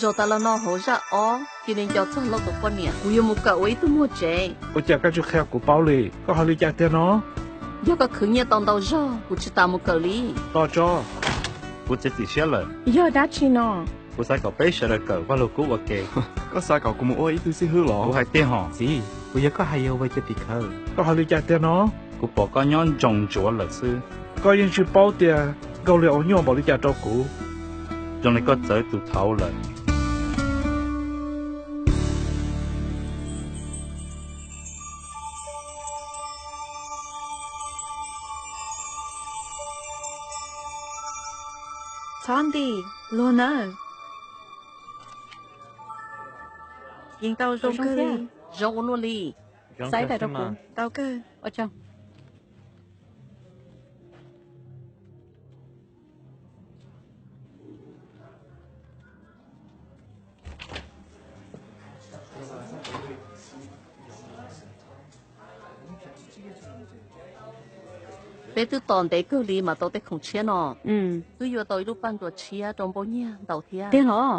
Zaum tas los no hauv zaj ob cia li nco txog Lauj tus poj niam, kuv yuav mus kawm ua ib tug muag tsev. Ua cas koj tsis qhia kuv paub li? Koj hais li cas tiag no? Yog koj khwv nyiaj tau ntau zog, kuv tsis tas mus kawm li. Tos tso. Kuv txiav txim siab lawm. Yog dab tsi no? Kuv xav kom peb sawv daws kawm Vaj Lug Kub ua ke. Koj xav kom kuv mus ua ib tug xib hwb los? Kuv hais tiag hos. Txiv, puas yog koj hais Yehauvas cov tim khawv? Koj hais li cas tiag no? Kuv pom koj nyob ntsoov ntsuav lawm xwb. Koj yeej tsis paub tias Nkauj Liag ua nyuaj npaum li cas rau kuv. Zoo li koj txawv tus thaud lawm. Txhob ntim luag nawb. Yeej tau zoo kawg li. Zoo ua luaj li. Xaib tas rau kuv. Tau kawg. Ua tsaug. Peb twb tos ntev kawg li mas tau tej khoom tshiab no. Twb yuav tau ib lub paj nruas tshiab rau npauj nyiag ntaus thiab. Tiag los?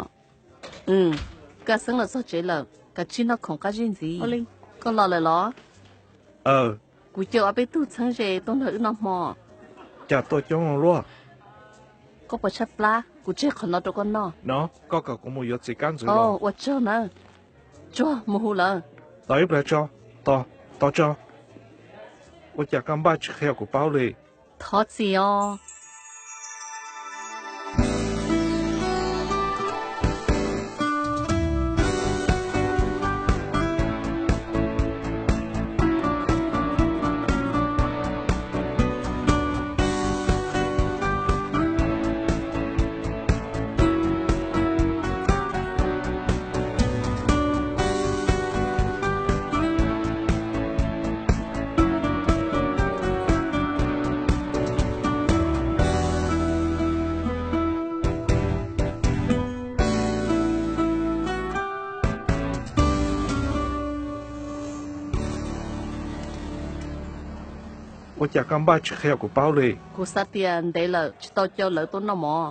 Kaj xeeb los txog tsev lawm, kav tsij noj khoom qab zib ntxiv. Koj los lawm los? Kuv caw ob peb tug txheeb ze tuaj nrog wb noj hmo. Cas tuaj coob luaj? Koj puas tshaib plab? Kuv tseg qhov no rau koj noj. No, koj kom kuv mus yuav txiv kab ntxwv los. Ua tsaug nawb. Tsuag, mus hu lawv. Tos ib pliag tso. Tos, tos tso. Ua cas koj npaj tsis qhia kuv paub li? Thov txim os. Ua cas koj npaj tsis qhia kuv paub li? Kuv xav tias ntev lawm tsis tau caw lawv tuaj noj mov.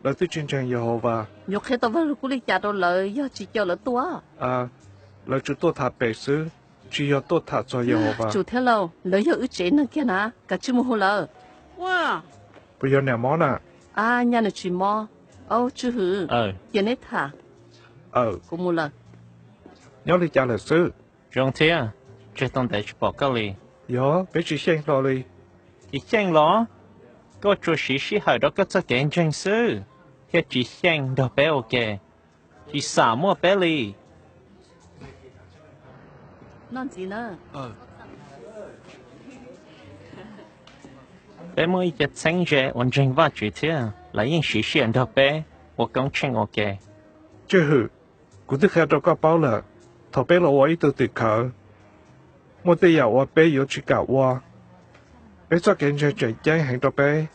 Lawv twb tsis ntseeg Yehauvas. Yuav qhia tau Vaj Lug Kub li cas rau lawv yog tsis caw lawv tuaj? Lawv tsuas tuaj tham pem xwb, tsis yog tuaj tham txog Yehauvas. Tsum thiab lauj, lawv yog wb tsev neeg kiag na, kav tsij mus hu lawv. Puas yog niam mob na? A, nyaj nws tsis mob. Au, Tswj Hwm, cia neb tham. Kuv mus lawm. Nyob li cas lawm xwb? Zoo thiab, tseg tau ntev tsis pom koj li. Yog, peb tsis xyeej hlo li. Tsis xyeej los? Koj tsuas siv sij hawm rau koj txoj kev ntseeg xwb, thiaj tsis xyeej nrog peb ua ke, tsis xam muaj peb li. Peb muaj ib co txheeb ze uas ntseeg Vajtswv thiab lawv yeej siv sij hawm nrog peb ua koob tsheej ua ke. Tswj Hwm, kuv twb qhia rau koj paub lawm, thaum peb los ua ib tug tim khawv, muaj tej yam uas peb yuav tsis kam ua. Peb txoj kev ntseeg tseem ceeb heev rau peb.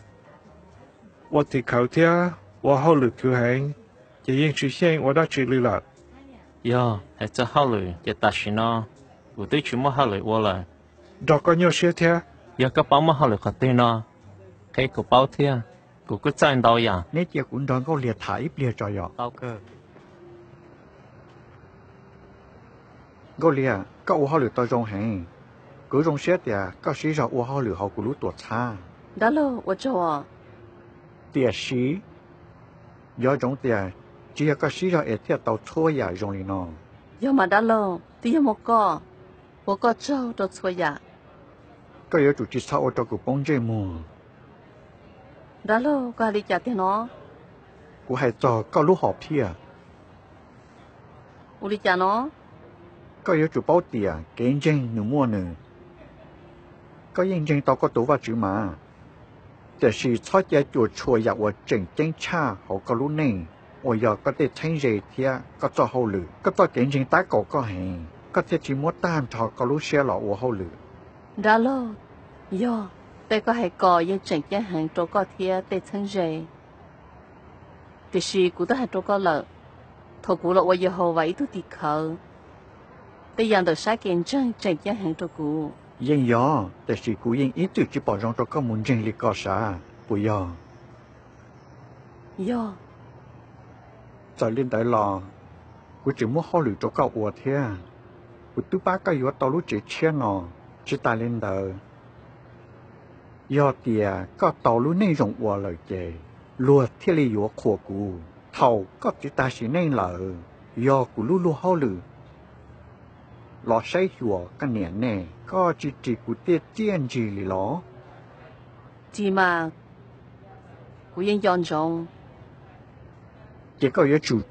Ua tim khawv thiab ua hauj lwm khwv heev, ces yeej tsis xyeej ua dab tsi li lawm. Yog hais txog hauj lwm ces tam sim no kuv twb tsis muaj hauj lwm ua lawm. Nrog koj nyuaj siab thiab. Yog koj paub muaj hauj lwm qhov twg no, qhia kuv paub thiab, kuv kuj txawj ntau yam. Neb cia kuv nrog Nkauj Liag tham ib pliag tso yom. Nkauj Liag, koj ua hauj lwm tau zoo heev. Kuv zoo siab tias koj siv zog ua hauj lwm hauv kuv lub tuam txhab. Dab laug, ua tsaug. Tiam sis nco ntsoov tias tsis yog koj siv zog es thiaj tau txhua yam zoo li no. Yog mas dab laug, twb yog muaj koj, ua koj tsaug rau txhua yam. Koj yuav tsum tsis txhob ua rau kuv poob ntsej muag. Dab laug, koj hais li cas tiag no? Kuv hais txog koj lub hom phiaj. Ua li cas no? Koj yuav tsum paub tias kev ntseeg nws muaj nws. Koj yeej ntseeg tau koj tus Vajtswv mas, tiam sis txhob cia cuam tshuam yam uas tseem ceeb tshaj hauv koj lub neej, uas yog koj tej txheeb ze thiab koj txoj hauj lwm. Koj txoj kev ntseeg tab kaum koj heev, koj thiaj tsis muab tag nrho koj lub siab los ua hauj lwm. Dab laug, yog, tej koj hais ko yeej tseem ceeb heev rau koj thiab tej txheeb ze. Tiam sis kuv twb hais rau koj lawm, thaum kuv los ua Yehauvas ib tug tim khawv, tej yam ntawm sab kev ntseeg tseem ceeb heev rau kuv. Yeej yog, tiam sis kuv yeej ib txwm tsis pom zoo rau koj mus ntseeg li koj sav, puas yog? Yog. Txawm li ntawd los kuv tseem muab hauj lwm rau koj ua thiab. Kuv twb pab koj yuav tau lub tsev tshiab no. Tsis tas li ntawd, yog tias koj tau lub neej zoo ua lawm ces luag thiaj li yuav qhuas kuv. Thaum koj txiv tag sim neej lawm, yog kuv lub luag hauj lwm los saib xyuas koj niam nej, koj tsis ris kuv tiaj txiaj ntsig li los? Tsis mas, kuv yeej nco ntsoov. Ces koj yuav tsum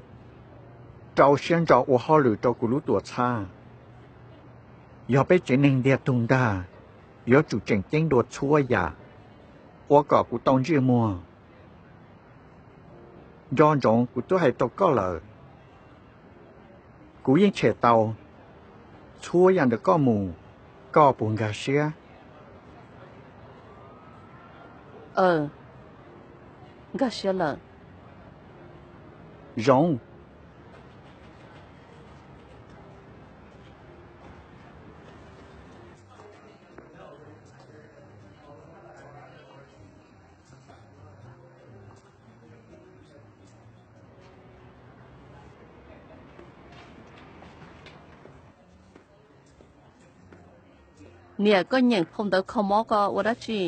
rau siab ntso ua hauj lwm rau kuv lub tuam txhab. Yog peb tsev neeg ntiag tug ntag, yuav tsum tseem ceeb dua txhua yam, ua kom kuv tau ntsej muag. Nco ntsoov kuv twb hais rau koj lawm, kuv yeej tshem tau txhua yam ntawm koj mus, koj puas nkag siab? Nkag siab lawm. Zoo. Niam, koj nyeem phau ntawv kho mob ko ua dab tsi?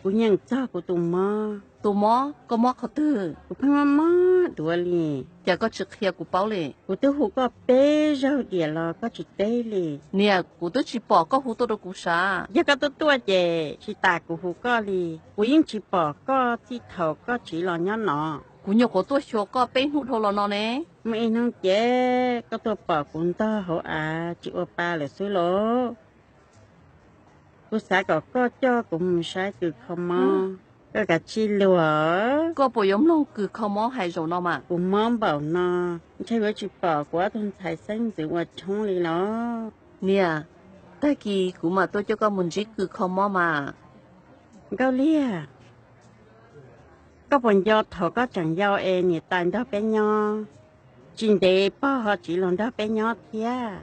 Kuv nyeem txog kuv tus mob. Tus mob? Koj mob qhov twg? Kuv pheej mob mob duav li. Cas koj tsis qhia kuv paub li? Kuv twb hu koj peb zaug tiam los koj tsis teb li. Niam, kuv twb tsis pom koj hu tuaj rau kuv sav. Yog koj tuaj tuaj ces tsis tas kuv hu koj li. Kuv yeej tsis pom koj txij thaum koj tsiv los nyob no. Kuv nyuam qhuav tuaj xyuas koj peb hnub dhau los no ne. Muaj ib hnub ces koj tuaj pom kuv ntog hauv av tsis ua pa lawm xwb lauj. Kuv xav kom koj coj kuv mus saib kws kho mob, koj kav tsij luag. Koj puas yuav mloog kws kho mob hais zaum no mas? Kuv mob npaum no, ntshe yuav tsis pom kuv ob tug ntxhais xeeb ntxwv ua tshoob li los. Niam, tag kis kuv mam tuaj coj koj mus ntsib kws kho mob mas. Nkauj Liag, koj puas nco thaum koj tseem yau es niam tais nrog peb nyob, tsis ntev pog ho tsiv los nrog peb nyob thiab?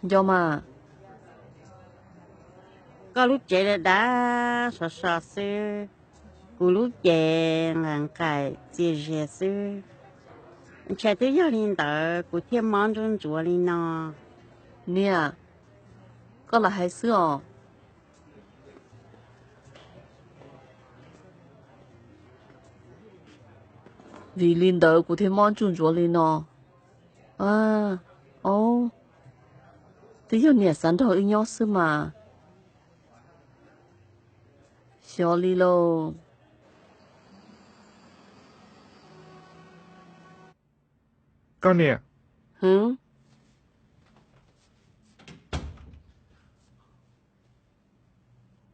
Nco mas. Koj lub tsev dav dav sov so xwb, kuv lub ces nqaim nqaim txias zias xwb. Ntshai twb yog li ntawd kuv thiaj mob ntsuj ntsuav li no. Niam, koj lam hais xwb os. Vim li ntawd kuv thiaj mob ntsuj ntsuav li no. Au, twb yog niam xav nrog wb nyob xwb mas. Xyov li lauj. Koj niam.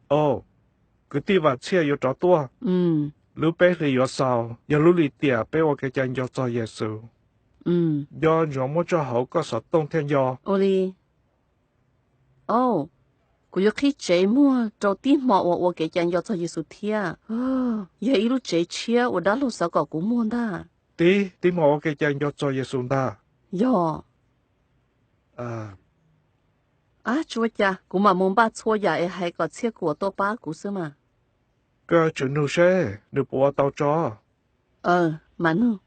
Au, kwv tij Vam Txhiaj yuav rov tuaj. Lub peb hlis yuav xaus yog lub lim tiam peb ua kev cai nco txog Yexus. Nco ntsoov muab tso hauv koj xov tooj thiaj nco. Ua li. Au, kuv yuav qhib tsev muag rau tib hmo uas ua kev cai nco txog Yexus thiab. Yog ib lub tsev tshiab uas dab laug xav kom kuv muag ntag. Tib, tib hmo ua kev cai nco txog Yexus ntag. Yog. Ab, tsis ua cas, kuv mam mus npaj txhua yam es hais kom Txhiaj Kuam tuaj pab kuv xwb mas. Koj tsum nug seb nws puas ua tau tso. Mam nug.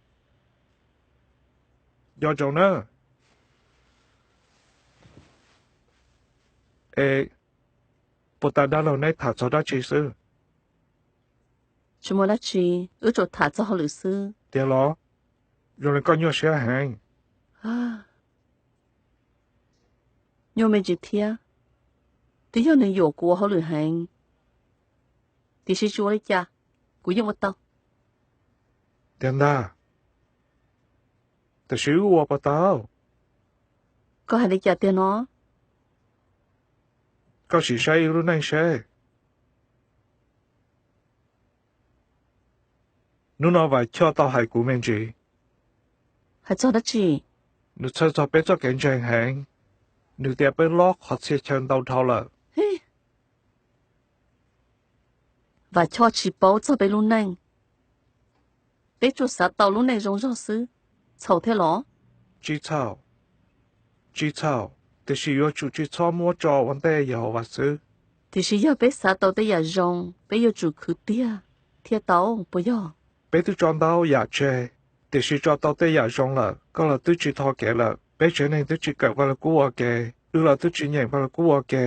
Nco ntsoov na. Es puas tas dab laug neb tham txog dab tsi xwb? Tsis muaj dab tsi, wb tsuas tham txog hauj lwm xwb. Tiag los? Zoo li koj nyuaj siab heev. Nyuaj me ntsis thiab, twb yog nws yuam kuv ua hauj lwm heev, tiam sis tsis ua li cas, kuv yeej ua tau. Tiag ntag, tiam sis wb ua puas tau? Koj hais li cas tiag no? Koj sim saib wb lub neej seb. Hnub no Vam Choj tau hais kuv me ntsis. Hais txog dab tsi? Nws txhawj txog peb txoj kev ntseeg heev. Nws tias peb lob qhov txhia chaw ntau dhau lawm. Vam Choj tsis paub txog peb lub neej. Peb tsuas xav tau lub neej zoo zog xwb, txhaum thiab los? Tsis txhaum, tsis txhaum, tiam sis yuav tsum tsis txhob muab tso ua ntej Yehauvas xwb. Tiam sis yog peb xav tau tej yam zoo, peb yuav tsum khwv tiag thiaj tau, puas yog? Peb twb tso ntau yam tseg, Tiam sis tso tau tej yam zoo lawm, koj los twb tsis tho kev lawm. Peb tsev neeg twb tsis kawm Vaj Lug Kub ua ke, wb los twb tsis nyeem Vaj Lug Kub ua ke,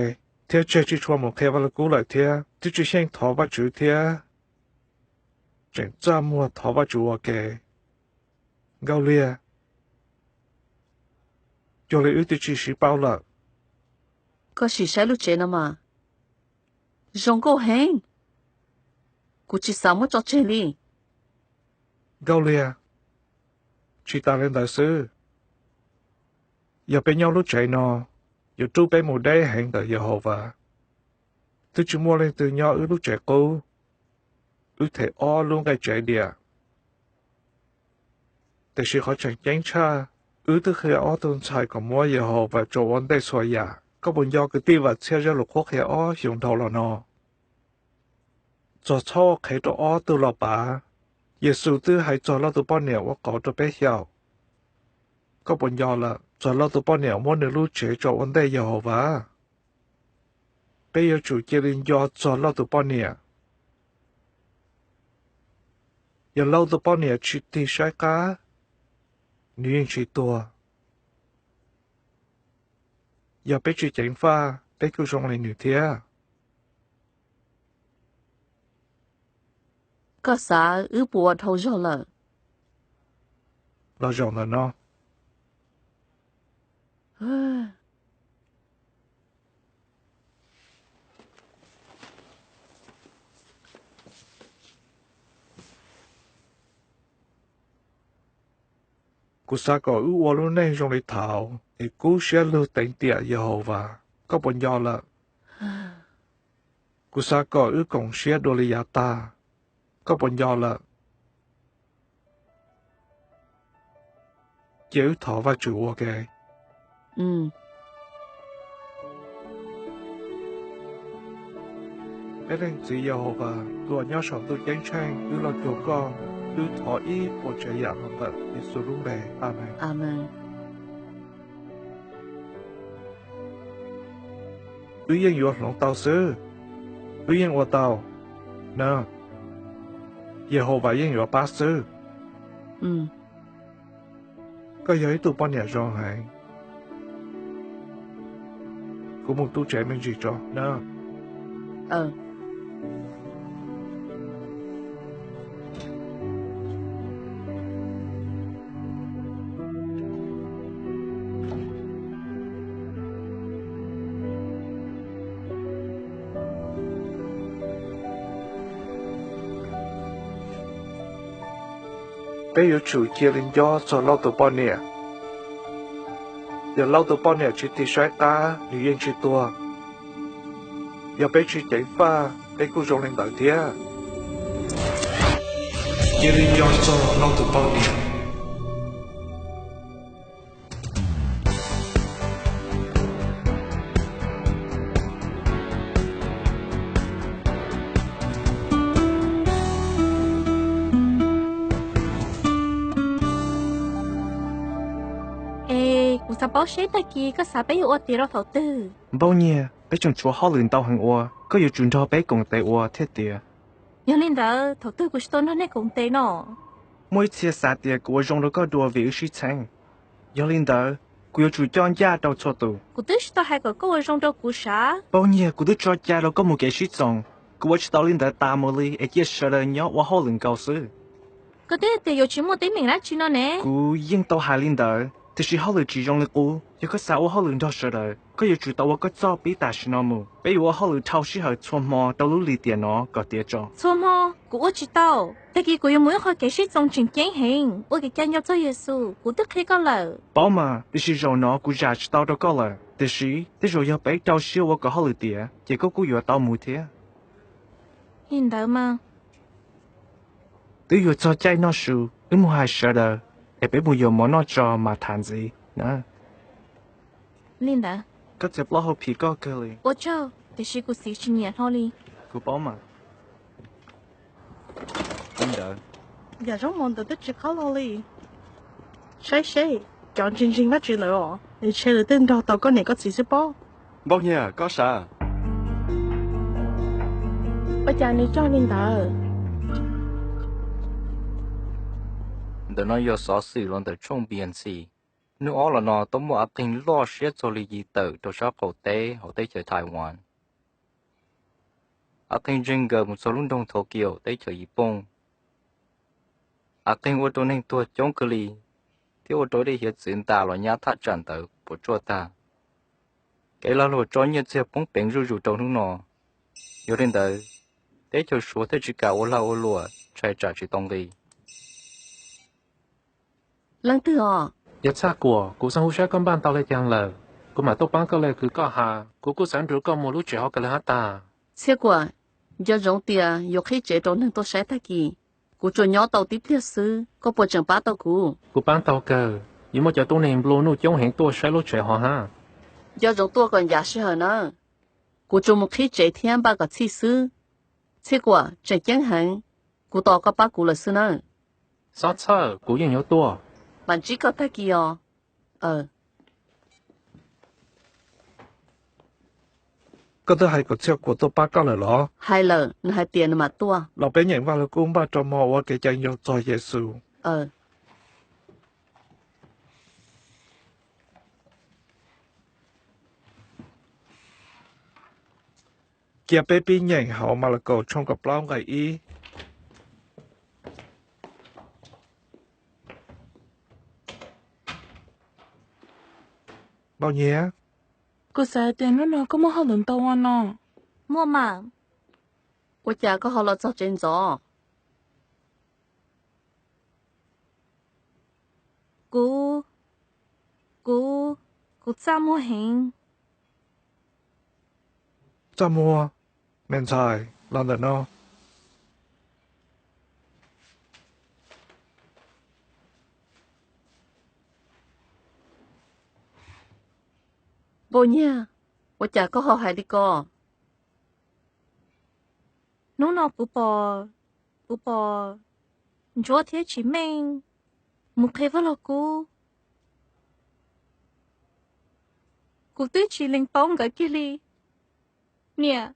thiab tseg tsis tshua mus qhia Vaj Lug Kub lawm thiab. Twb tsis xyeej thov Vajtswv thiab tseem txaj muag thov Vajtswv ua ke. Nkauj Liag, cuag li wb twb tsis sib paub lawm. Koj sim saib lub tsev no mas zoo nkauj heev. Kuv tsis xav muab tso tseg li. Nkauj Liag, tsis tas li ntawd xwb, yog peb nyob lub tsev no, yuav rub peb mus deb heev ntawm Yehauvas. Twb tsis muaj leej twg nyob wb lub tsev qub, wb them ob lub nqaij tsev diam. Tiam sis qhov tseem ceeb tshaj, wb twb qhia ob tug ntxhais kom muab Yehauvas tso ua ntej txhua yam. Koj puas nco kwv tij Vam Txhiaj zaj lus qhuab qhia ob xyoos dhau los no? Txog txhob ua qhev rau ob tug los pav, Yexus twb hais txog Lauj tus poj niam ua qauv rau peb xyaum. Koj puas nco lawm, txog Lauj tus poj niam muab nws lub tsev tso ua ntej Yehauvas? Peb yuav tsum cia li nco txog Lauj tus poj niam. Yog Lauj tus poj niam tsis tig saib qab, nws yeej tsis tuag. Yog peb tsis ceev faj, peb kuj zoo li nws thiab. Koj xav wb puas ua dhau zog lawm? Los zaum ntawm no. Kuv xav kom wb ua lub neej zoo li thaud es kub siab lug teev tiam Yehauvas. Koj puas nco lawm? Kuv xav kom wb koom siab dua li yav tag. Koj puas nco lawm? Cia wb thov Vajtswv ua ke. Peb Leej Txiv Yehauvas, tus uas nyob saum ntuj ceeb tsheej, wb los cuag koj, wb thov ib puas tsav yam los ntawm Yexus lub npe, Amees. Wb yeej yuav hloov tau xwb. Wb yeej ua tau na. Yehauvas yeej yuav pab xwb. Koj yog ib tug poj niam zoo heev. Kuv mus tu tsev me ntsis tso na. Peb yuav tsum cia li nco txog Lauj tus poj niam. Yog Lauj tus poj niam tsis tig saib qab, nws yeej tsis tuag. Yog peb tsis ceev faj, peb kuj zoo li ntawd thiab. Cia li nco txog Lauj tus poj niam. Es kuv xav paub seb tag kis koj xav peb yuav ua tiav rau thaum twg? Npaum nyiag, peb tseem tshuav hauj lwm ntau heev ua, koj yuav tsum nrog peb koom tes ua thiab tiav. Yog li ntawd thaum twg kuv tsis tau nrog nej koom tes no? Muaj ib txhia xav tias kuv ua zoo rau koj dua vim wb sib txheeb. Yog li ntawd, kuv yuav tsum coj ncaj rau txhua tus. Kuv twb tsis tau hais kom koj ua zoo rau kuv sav. Npaum nyiag, kuv twb tso cai rau koj mus kev sib txoos. Kuv ua tsis tau li ntawd tas mus li es cia sawv daws nyob ua hauj lwm nkaus xwb. Koj twb tias yuav tsis muaj teeb meem dab tsi no ne. Kuv yeej tau hais li ntawd, tiam sis hauj lwm tsis zoo li qub. Yog koj xav ua hauj lwm nrog sawv daws, koj yuav tsum tau ua koj txoj pib tam sim no mus. Peb yuav ua hauj lwm dhau sij hawm txhua hmo rau lub lim tiam no kom tiav tso. Txhua hmo? Kuv ua tsis tau. Tag kis kuv yuav mus ib qho kev sib txoos tseem ceeb heev, ua kev cai nco txog Yexus. Kuv twb qhia koj lawm. Paub mas, tiam sis zaum no kuv zam tsis tau rau koj lawm. Tiam sis tej zaum yog peb rau siab ua kom hauj lwm tiav, ces koj kuj yuav tau mus thiab. Li ntawd mas. Twb yuav txog caij noj su, wb mus hais sawv daws es peb mus yuav mov noj tso mas tham ntxiv na. Li ntawd. Koj txiav plaub hau phim koj kawg li. Ua tsaug, tiam sis kuv txiv tsis nyiam hlo li. Kuv paub mas. Li ntawd. Yam zaub mov ntawd twb tsis qab los li. Saib seb, cov ntseeg ntseeg Vajtswv ntawd os, es ntshe lawv twb nrog tau koj niam koj txiv xwb pob. Npaum nyiag, koj sav. Ua cas nws cog li ntawd? Ntawm no yog xov xwm los ntawm tshooj Beyonce. Hnub ob los no tau muaj av qeeg loj siab txog li yim tawm rau sab qaum teb hauv teb chaws Taiwan. Av qeeg ntseeg nkawd mus txog lub nroog Tokyo teb chaws Yiv Pooj. Av qeeg ua rau neeg tuag coob kawg li, thiab ua rau dej hiav txwv ntas los nyab thaj tsam ntawd puas tsuaj tag. Kev lag luam tso nyiaj txiag poob peev zuj zus rau hnub no. Yog li ntawd, teb chaws Suav thiaj tsis kam ua lag ua luam ntshai tsam tsis tau nqi. Leej twg os? Yog Txhiaj Kuam, kuv xav hu saib koj npaj ntau li cas lawm, kuv mam tuaj paab koj le kws koj has. Kuv kuj xav nrug koj mus lub tsev hauv ka le hab tag. Txhiaj Kuam, nco ntsoov tias yuav qhib tsev rau neeg tuaj saib tag kis. Kuv tsuas nyob tau tib pliag xwb, koj puas tseem pab tau kuv? Kuv paab tau kawg, yuav muaj cov tuab neeg nplua nuj coob heev tuaj saib lub tsev hov hab. Nco ntsoov tuaj kom ncav sij hawm nawb. Kuv tsuas mus qhib tsev thiab npaj kom txhij xwb. Txhiaj Kuam, tseem ceeb heev, kuv tos koj pab kuv lawm xwb nawb. Xob txhawj, kuv yeej yuav tuaj. Mam ntsib koj tag kis os. Koj twb hais kom Txhiaj Kuam tuaj pab koj lawm los? Hais lawm, nws hais tias nws mam tuaj. Los peb nyeem Vaj Lug Kub npaj rau mog ua kev cai nco txog Yexus. Cia peb pib nyeem hauv Malakaus tshooj kaum plaub nqe ib. Npauj Nyiag, kuv xav tias hnub no koj muaj hauj lwm ntau ua no. Muaj mas. Ua cas koj ho los txog tsev ntxov? Kuv, kuv, kuv txaj muag heev. Txaj muag? Me ntxhais, los ntawm no. Npauj Nyiag, ua cas koj ho hais li ko? Hnub no kuv pom, kuv pom Ntsuab thiab Tsis Meej mus qhia Vaj Lug Kub. Kuv twb tsis lees paub nkawd kiag li. Niam,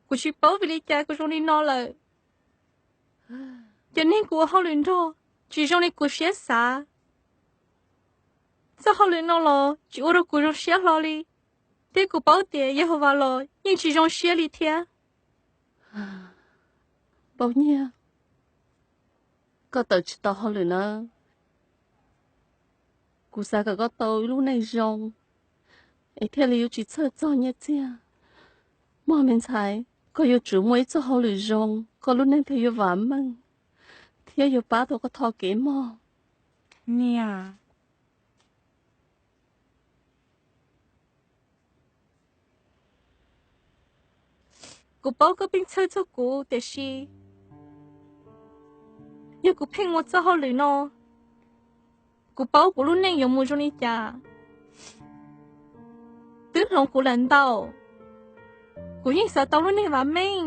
kuv tsis paub vim li cas kuv zoo li no lawm. Cov neeg kuv ua hauj lwm nrog tsis zoo li kuv siab xav. Txoj hauj lwm no los tsis ua rau kuv zoo siab hlo li, thiab kuv paub tias Yehauvas los yeej tsis zoo siab li thiab. Npauj Nyiag, koj tawm tsis tau hauj lwm nawb. Kuv xav kom koj tau ib lub neej zoo, es thiaj li yuav tsis txhawj txog nyiaj txiag. Mog me ntxhais, koj yuav tsum muaj ib txoj hauj lwm zoo, koj lub neej thiaj yuav vam meej, thiab yuav pab tau koj tho kev mog. Niam, kuv paub koj pheej txhawj txog kuv, tiam sis yog kuv pheej ua txoj hauj lwm no, kuv paub kuv lub neej yuav mus zoo li cas. Twb hloov kuv lawm ntau, kuv yeej xav tau lub neej vam meej,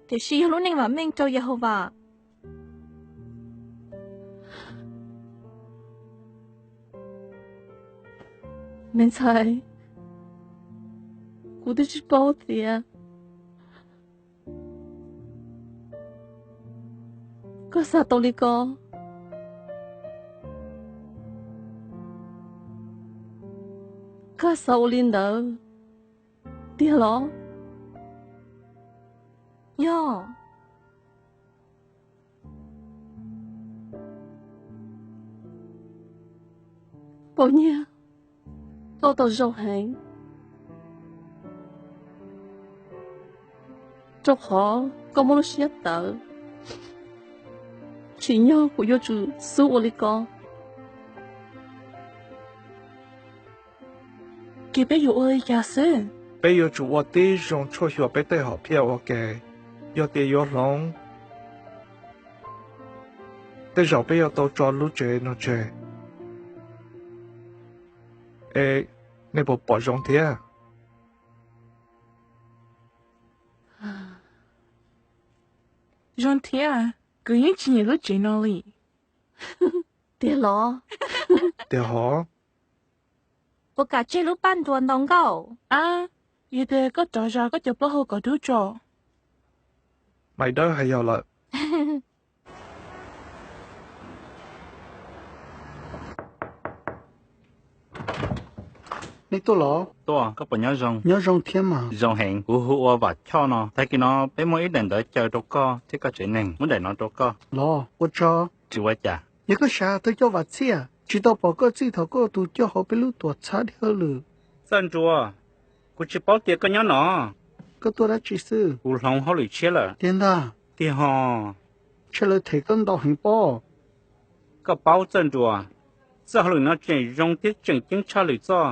tiam sis yog lub neej vam meej rau Yehauvas. Me ntxhais, kuv twb tsis paub tias koj xav tau li ko. Koj xav ua li ntawd tiag los? Yog. Npauj Nyiag, koj tau zoo heev, rau qhov koj muaj lub siab tawv. Tsim nyog kuv yuav tsum xub ua li ko. Ces peb yuav ua li cas xwb? Peb yuav tsum ua tib zoo tshuaj xyuas peb tej hom phiaj ua ke. Yog tias yuav hloov, tej zaum peb yuav tau tso lub tsev no tseg. Es nej puas pom zoo thiab? Zoo thiab, kuv yeej tsis nyiam lub tsev no li. Tiag los? Tiag hov. Puas kam tseg lub paj nruas ntaus nkauj? Ab, yog tias koj rov zas koj cov plaub hau kom dub tso. Maim Dawb hais yog lawm. Nej tuaj los? Tuaj, koj puas nyob zoo? Nyob zoo thiab mas. Zoo heev, kuv hu ua Vam Choj no. Tag kis no peb muaj ib daim ntawv caw rau koj thiab koj tsev neeg, muab daim no rau koj. Los, ua tsaug. Tsis ua cas. Yog koj xav, thawj coj Vam Txhiaj, tsis tau pom koj txij thaum koj ua tus coj hauv peb lub tuam txhab dhia hauj lwm. Txawj Nruas, kuv tsis paub tias koj nyob no. Koj tuaj dab tsi xwb? Kuv hloov hauj lwm tshiab lawm. Tiag ntag? Tiag hos. Ntshe lawv them koj ntau heev pob. Koj paub Txawj Nruas, txoj hauj lwm no tseem zoo thiab tseem ceeb tshaj lwm txoj.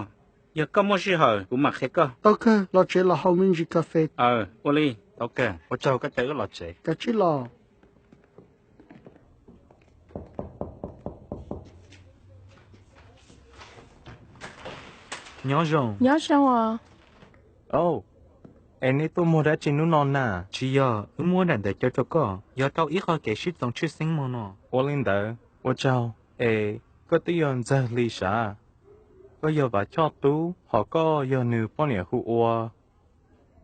Yog koj muaj sij hawm kuv mam qhia koj. Tau kawg, los tsev los haus me ntsis kas fes. Aw, ua li, tau kawg, ua tsaug koj coj wb los tsev. Kav tsij los. Nyob zoo. Nyob zoo os. Es nej tuaj muag dab tsi hnub no na? Tsis yog, wb muab daim ntawv caw rau koj, yog rau ib qho kev sib txoos tshwj xeeb hmo no. Ua li ntawd, ua tsaug. Es koj twb yog Ntxawg Hli sav? Koj yog Vam Choj tub, hos koj yog nws poj niam hu ua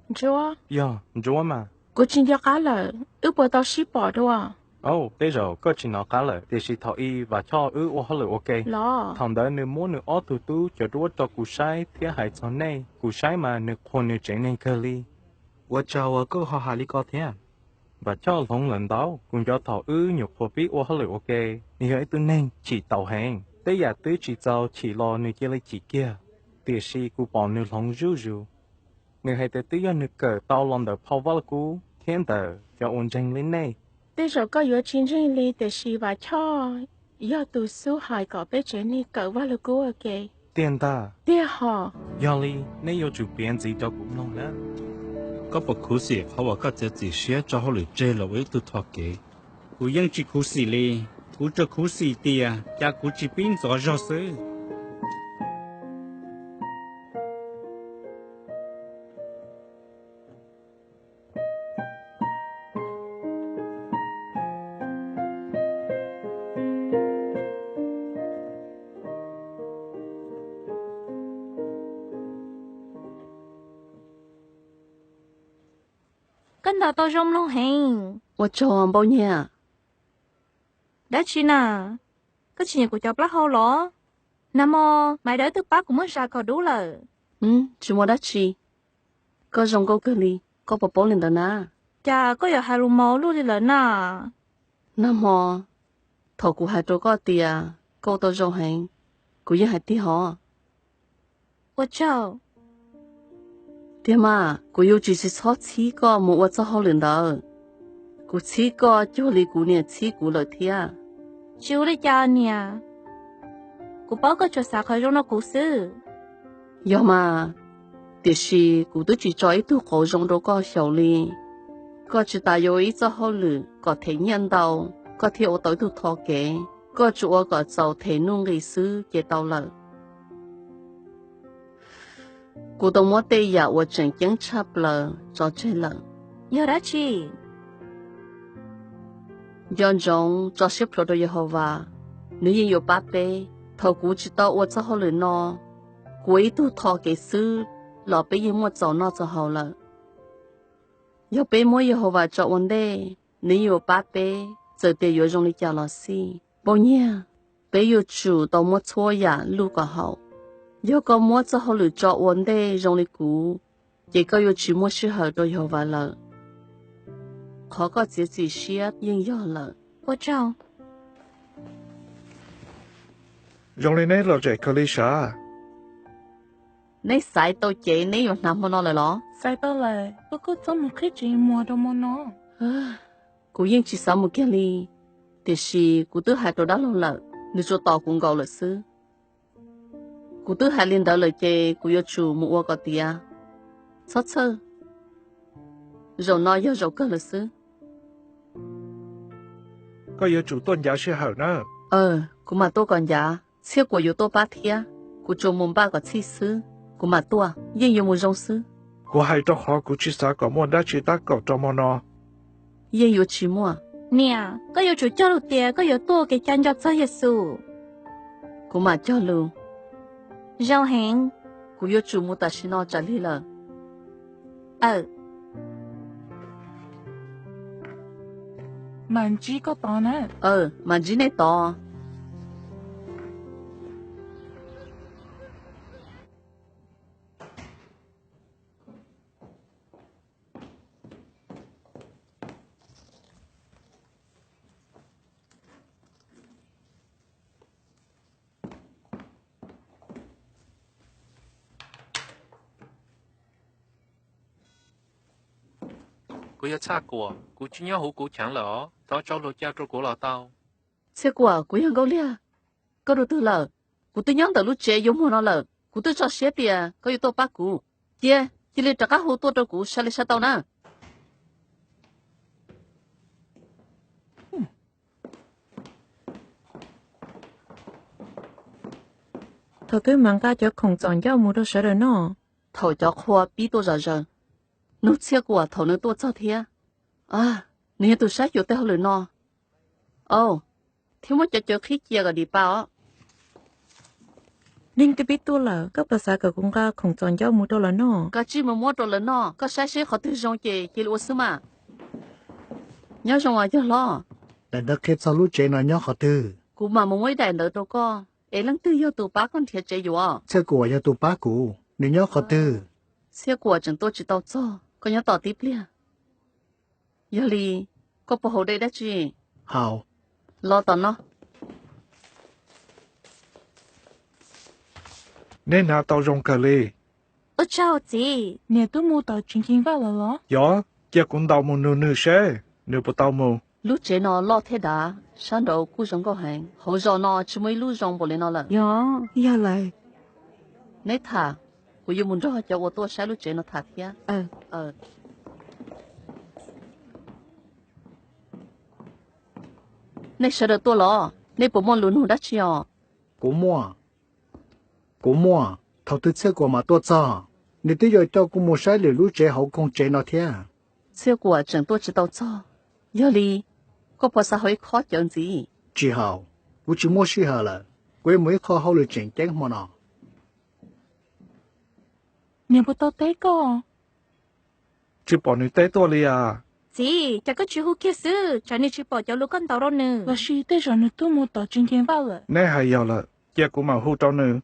Ntsuab. Yog Ntsuab mas. Kuv tsis nco qab lawm, wb puas tau sib pom dua? Au, tej zaum koj tsis hnov qab lawm, tiam sis thaum i Vam Choj wb ua hauj lwm ua ke, thaum ntawd nws muab nws ob tug tub cov duab rau kuv saib thiab hais txog nej. Kuv saib mas nws qhuas nws tsev neeg kawg li. Ua tsaug uas koj ho hais li ko thiab. Vam Choj hloov lawm ntau, kuv nco thaum wb nyuam qhuav pib ua hauj lwm ua ke, nws yog ib tug neeg chim taus heev, tej yam twb tsis txaus chim los nws cia li chim kiag, tiam sis kuv pom nws hloov zuj zus. Nws hais tias twb yog nws kawm tau los ntawm phau Vaj Lug Kub thiab ntawm cov uas ntseeg li nej. Tej zaum koj yuav tsis ntseeg li, tiam sis Vam Choj yog tus xub hais kom peb tsev neeg kawm Vaj Lug Kub ua ke. Tiag ntag? Tiag hos. Yog li, nej yuav tsum piav ntxiv rau kuv mloog na. Koj puas khuv xim qhov uas koj txiav txim siab tso hauj lwm tseg los ua ib tug tho kev? Kuv yeej tsis khuv xim li, kuv tsuas khuv xim tias cas kuv tsis pib ntxov zog xwb. Koj ntaus tau zoo mloog heev. Ua tsaug Npauj Nyiag. Dab tsi na? Koj tsis nyiam kuv cov plaub hau los? Nag hmo Maiv Dawb twb pab kuv muab zais kom dub lawm. Tsis muaj dab tsi. Koj zoo nkauj kawg li, koj puas paub li ntawd na? Cas koj yuav hais lus mos luaj li lawm na? Nag hmo, thaum kuv hais rau koj tias koj ua tau zoo heev, kuv yeej hais tiag hos. Ua tsaug. Tiag mas, kuv yuav tsis tsis txhob txhib koj mus ua txoj hauj lwm ntawd. Kuv txhib koj cuag li kuv niam txhib kuv lawm thiab. Tsis ua li cas niam, kuv paub koj tsuas xav qhov zoo rau kuv xwb. Yog mas, tiam sis kuv twb tsis tso ib tug qauv zoo rau koj xyaum li. Koj tsis tas yuav ua ib txoj hauj lwm kom them nyiaj ntau, koj thiaj ua tau ib tug tho kev. Koj tsuas ua kom txaus them nuj nqis xwb ces tau lawm. Kuv tau muab tej yam uas tseem ceeb tshaj plaws tso tseg lawm. Yog dab tsi? Nco ntsoov tso siab plhuav rau Yehauvas, nws yeej yuav pab peb. Thaum kuv tsis tau ua txoj hauj lwm no, kuv ua ib tug tho kev xwb los peb yeej muaj txaus noj txaus haus lawm. Yog peb muab Yehauvas tso ua ntej, nws yeej yuav pab peb, txawm tias yuav zoo li cas los xij. Npauj Nyiag, peb yuav tsum tau muab txhua yam luj kom haum. Yog koj muab txoj hauj lwm tso ua ntej zoo li kuv, ces koj yuav tsis muaj sij hawm rau Yehauvas lawm. Qhov koj txiav txim siab yeej yog lawm. Ua tsaug. Zoo li neb lom zem kawg li sav. Neb xaiv tau cev neb yuav hnav hmo no lawm los? Xaiv tau lawm, koj kuj txhob mus qhib tsev muag rau hmo no. Kuv yeej tsis xav mus kiag li, tiam sis kuv twb hais rau dab laug lawm, nws tsuas tos kuv nkaus lawm xwb. Kuv twb hais li ntawd lawm ces kuv yuav tsum mus ua kom tiav. Txhob txhawj, zaum no yog zaum kawg lawm xwb. Koj yuav tsum tuaj ncav sij hawm na. Aw, kuv mam tuaj kom ncav. Txhiab Kuam yuav tuaj pab thiab. Kuv tsuas mus npaj kom txhij xwb, kuv mam tuaj, yeej yuav mus zoo xwb. Kuv hais rau qhov kuv tsis xav kom muaj dab tsi tab kaum rau hmo no. Yeej yuav tsis muaj. Niam, koj yuav tsum cog lus tias koj yuav tuaj ua kev cai nco txog Yexus. Kuv mam cog lus. Zoo heev. Kuv yuav tsum mus tam sim no tsam lig lawm. Aw, mam ntsib koj tod na. Aw, mam ntsib nej tod. Kuv yog Txhaj Kuam, kuv tsis nyob huv kuv cheev lawm os, thov tso luag caij rau kuv los tau. Txhiaj Kuam, kuv yog Nkauj Liag. Koj rau twg lawm? Kuv twb nyob ntawm lub tsev yuav muag no lawm, kuv twb tso siab tias koj yuav tuaj pab kuv. Cia, cia li rov qab hu tuaj rau kuv sai li sai tau na. Thaum twg mam nqa cov khoom txom ncauj mus rau sawv daws noj? Thaum cov qhua pib tuaj zom zaws. Nug Txhiaj Kuam thaum nws tuaj txog thiab. Nws yog tus saib xyuas tej hauj lwm no. Au, thiab muab cov cawv qhib cia kom dim pa os. Neeg twb pib tuaj lawm, koj puas xav kom kuv nqa khoom txom ncauj mus rau lawv noj? Koj tsij mus muab rau lawv noj, koj saib seb qhov twg zoo ces cia li ua xwb mas. Nyob zoo os yawg hlob. Daim ntawv qhia txog lub tsev no nyob qhov twg? Kuv mam mus muab ib daim ntawv rau koj, es leej twg yog tus pab koj nrhiav tsev yuav? Txhiaj Kuam yog tus pab kuv, nws nyob qhov twg? Txhiaj Kuam tseem tuaj tsis tau txog, koj nyob tos tib pliag. Yog li, koj puas haus dej dab tsi? Haus. Los tom no. Neb hnav tau zoo kawg li. Ua tsaug txiv. Niam twb mus tom tsev nceeg vaj lawm los? Yog, cia kuv ntaus mus nug nws seb nws puas tau mus. Lub tsev no loj thiab dav, sab nraud kuj zoo nkauj heev. Hauv zos no tsis muaj ib lub zoo npaum li no lawm. Yog, yog lawm. Neb tham, kuv yuav mus nrog cov uas tuaj saib lub tsev no tham thiab. Nej sawv daws tuaj los, nej puas muaj lus nug dab tsi os? Kuv muaj, kuv muaj. Thaum twg Txhiaj Kuam mam tuaj txog? Nws twb yuav coj kuv mus saib lwm lub tsev hauv koog tsev no thiab. Txhiaj Kuam tseem tuaj tsis tau txog, yog li koj puas xav haus ib khob cawv ntxiv? Tsis haus, kuv tsis muaj sij hawm lawm, kuv yuav mus ib qho hauj lwm tseem ceeb hmo no. Niam puas tau teb koj? Tsis pom nws teb tuaj li as. Txiv, cas koj tsis hu kiag xwb, tsam nws tsis pom cov lus koj ntaus rau nws. Los sis tej zaum nws twb mus tom tsev nceeg vaj lawm. Neb hais yog lawm, cia kuv mam hu rau nws.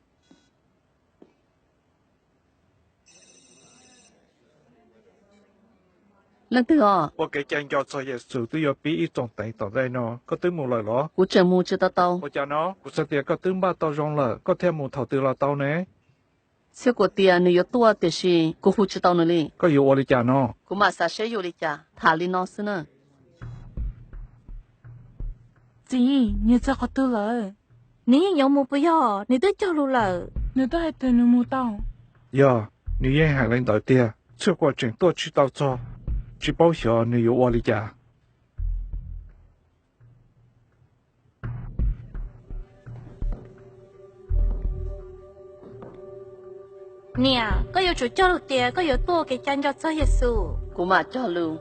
Leej twg os? Ua kev cai nco txog Yexus twb yuav pib ib txoos teev tom ntej no, koj twb mus lawm los? Kuv tseem mus tsis tau tau. Ua cas no? Kuv xav tias koj twb npaj tau zoo lawm, koj thiaj mus thaum twg los tau ne? Txhiaj Kuam tias nws yuav tuaj tiam sis kuv hu tsis tau nws li. Koj yuav ua li cas no? Kuv mam xav seb yuav ua li cas, tham li no xwb na. Txiv, nws txog qhov twg lawm? Nws yeej yuav mus puas yog? Nws twb cog lus lawm. Nws twb hais tias nws mus tau. Yog, nws yeej hais li ntawd tiag. Txhiaj Kuam tseem tuaj tsis tau txog, tsis paub xyov nws yuav ua li cas. Niam, koj yuav tsum cog lus tias koj yuav tuaj ua kev cai nco txog Yexus. Kuv mam cog lus.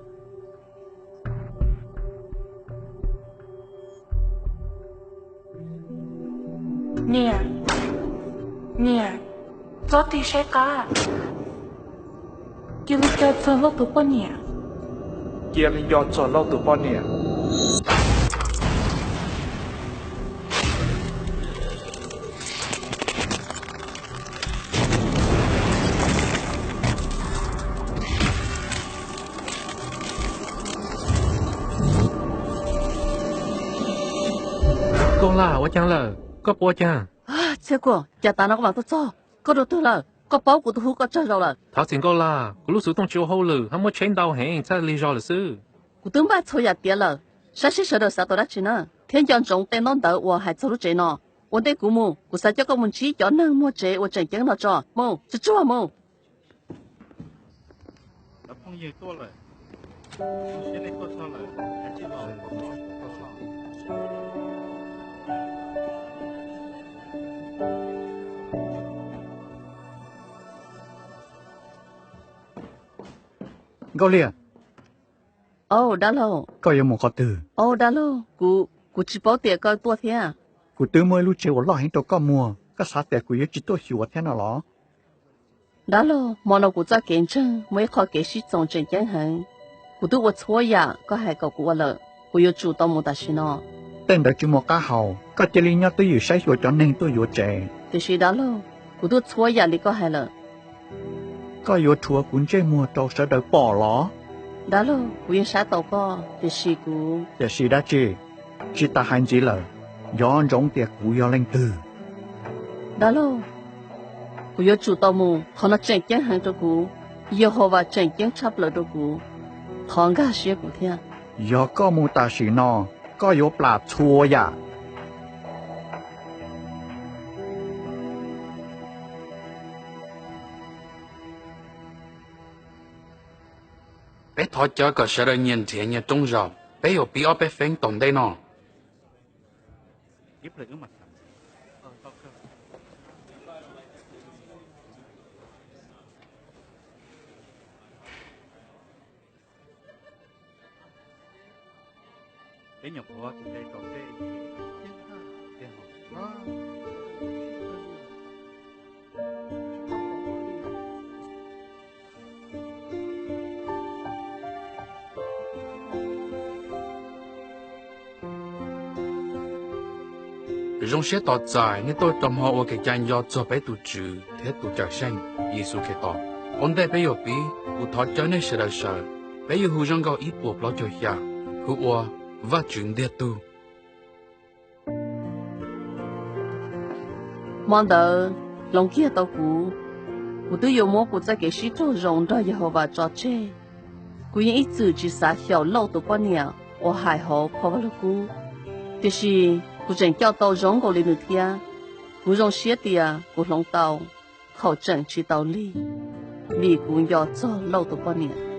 Niam, niam, txhob tig saib qab. Cia li nco txog Lauj tus poj niam. Cia li nco txog Lauj tus poj niam. Nkauj Laj, ua caag lawm? Koj puas ua caag? Txhiaj Kuam, cas tav no koj mam tuaj txog? Koj rau twg lawm? Koj paub kuv twb hu koj tsawg zaus lawm. Thov txim Nkauj Laj, kuv lub xov tooj tsis ua hauj lwm, ho muaj tsheb ntau heev txhaj li zog lawm xwb. Kuv twb npaj txhua yam tiav lawm, saib seb sawv daws xav tau dab tsi na, thiab nco ntsoov tej ntaub ntawv uas hais txog lub tsev no. Ua ntej kuv mus, kuv xav coj koj mus ntsib cov neeg muag tsev uas tseem ceeb no tso. Mus, tsuag tsuag mus. Nkauj Liag. Au, dab laug. Koj yuav mus qhov twg? Au, dab laug, kuv, kuv tsis paub tias koj tuaj thiab. Kuv twb muaj ib lub tsev uas loj heev rau koj muag, koj xav tias kuv yuav tsis tuaj xyuas thiab no los? Dab laug, hmo no kuv txoj kev ntseeg muaj ib qho kev sib txoos tseem ceeb heev. Kuv twb ua txhua yam koj hais kom kuv ua lawm, kuv yuav tsum tau mus tam sim no. Tej ntawd tsis muaj qab hau, koj cia li nyob twj ywm saib xyuas cov neeg tuaj yuav tsev. Tiam sis dab laug, kuv twb txhua yam li koj hais lawm. Koj yuav rhuav kuv ntsej muag rau sawv daws pom los? Dab laug, kuv yeej saib tau koj, tiam sis kuv... Tiam sis dab tsi? Tsis tas hais ntxiv lawm, nco ntsoov tias kuv yog leej twg. Dab laug, kuv yuav tsum tau mus, qhov no tseem ceeb heev rau kuv. Yehauvas tseem ceeb tshaj plaws rau kuv. Thov nkag siab kuv thiab. Yog koj mus tam sim no, koj yuav plam txhua yam. Peb thov caw kom sawv daws nyias nrhiav nyias rooj zaum, peb yuav pib ob peb feeb tom ntej no. Zoo siab tos txais nej tuaj rau hmo ua kev cai nco txog peb tus Tswv thiab tus Cawm Seej, Yexus Khetos. Ua ntej peb yuav pib, kuv thov caw nej sawv daws sawv, peb yuav hu zaj nkauj ib puas plaub caug xya, hu ua Vajtswv Ntiag Tug. Hmo ntawd hloov kiag tau kuv, kuv twb yuav muab kuv txoj kev sib raug zoo nrog Yehauvas tso tseg. Kuv yeej ib txwm tsis xav xyaum Lauj tus poj niam uas hais hauv phau Vaj Lug Kub, tiam sis kuv tseem coj tau zoo nkaus li nws thiab. Kuv zoo siab tias kuv hloov tau, thaum tseem tsis tau lig, vim kuv nco txog Lauj tus poj niam.